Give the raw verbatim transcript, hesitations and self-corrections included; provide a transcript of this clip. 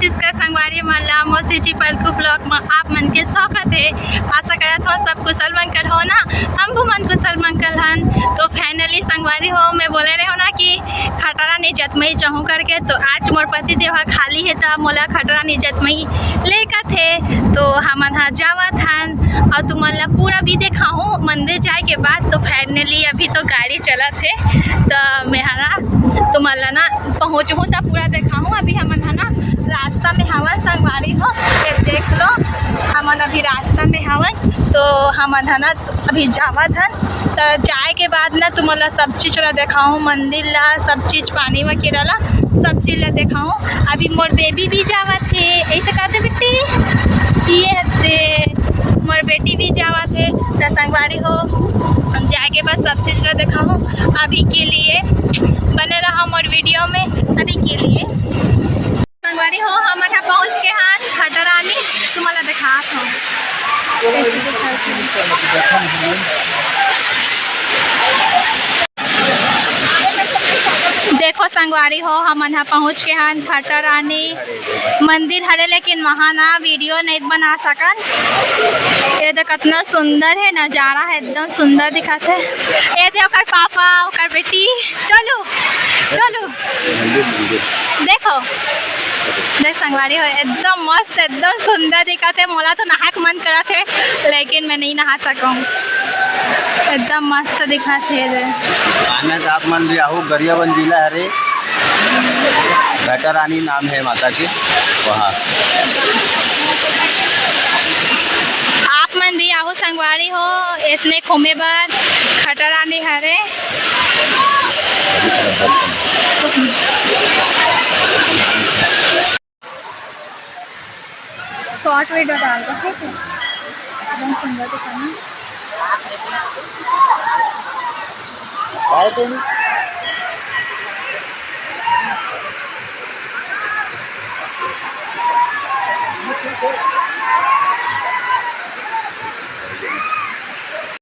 छत्तीसगढ़ संगवारी मन ला मौसी जी पलकू vlog म आप मन के स्वागत हे। आशा करत हव सब कुशल मंगल हो ना, हम भी मन कुशल मंगल हन। तो finally संगवारी हो, मैं बोले रहे हो ना कि खटरानी जतमई जाहूँ करके, तो आज मोर पति देव ह खाली हे, त मोला खटरानी जतमई लेगथे, तो हमन ह जावत हन। अउ तुमन ला पूरा भी देखाहूँ मंदिर जाए के बाद। तो finally अभी तो गाड़ी चलत हे, त मैं ह ना तुमन ला ना पहुँचहूँ त पूरा देखाहूँ। अभी हमन ह ना रास्ता में हवन संगवारी हो, ये देख लो, हमन अभी रास्ता में हवन। तो हमन ह ना अभी जावत हन, त जाए के बाद ना तुमन ला सब चीज ला देखाहूँ, मंदिर ला, सब चीज, पानी वगैरह ला, सब चीज ला देखाहूँ। अभी मोर बेबी भी जावत हे, ऐसे कहते बेटी, ये हते मोर बेटी भी जावत हे। त संगवारी हो, हम जाए के बाद सब चीज ला देखाहूँ। अभी के लिए बने रहा मोर वीडियो में। अभी के लिए संगवारी हो, हमन ह पहुँच के हन खटरानी, तुमन ला देखात हव। देखो संगवारी हो, हमन ह पहुँच के हन खटरानी मंदिर हरे, लेकिन वहाँ ना वीडियो नहीं बना सकन। ये तो कितना सुंदर है नजारा, है एकदम सुंदर दिखत है। ये दे ओकर पापा, ओकर बेटी, चलो चलो। देखो, देख संगवारी हो, एकदम मस्त, एकदम सुंदर दिखत हे। मोला तो नहाए के मन करत हे, लेकिन मैं नहीं नहा सकूँ। एकदम मस्त दिखत हे रे। मानस आप मन भी आहू, गरियाबंद जिला हरे, घटारानी नाम है माता के वहाँ। आप मन भी आहू संगवारी हो, इसने घूमे बर खटरानी हरे। शॉर्ट वीडियो डाल दो, ठीक है? एकदम सुंदर दिखाना।